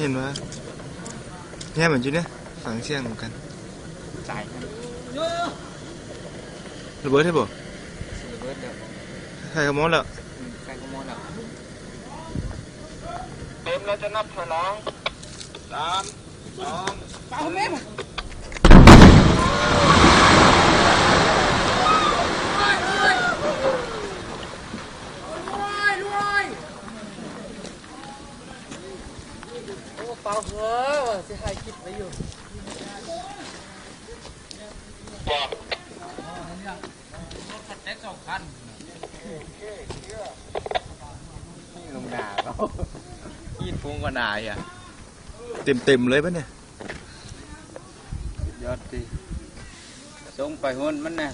ເຫັນວ່າແຮມມັນຢູ່ເນຍ ຟັງສຽງນຳກັນ. ສາຍມັນລະເບີດໃຫ້ບໍ່? ລະເບີດແລ້ວ. ໃສ່ຂະໝໍ້ແລ້ວ. ອືມ ໃສ່ຂະໝໍ້ແລ້ວ. ເຕັມແລ້ວຈະນັບຖອຍຫຼັງ. ສາມ ສອງ ເອົາແມ່ມາ. ໂອ້ ເປົ່າເຮີ ວ່າຊິຖ່າຍຄລິບໄວ້ຢູ່. ລົງໜ້າເຂົາ ຂີ້ຝຸ່ນກວ່າໜ້າອີກອະ. ເຕັມໆເລີຍບັດນີ້. ຍອດຕິ ສົ່ງໄປຮຸ້ນມັນນະ.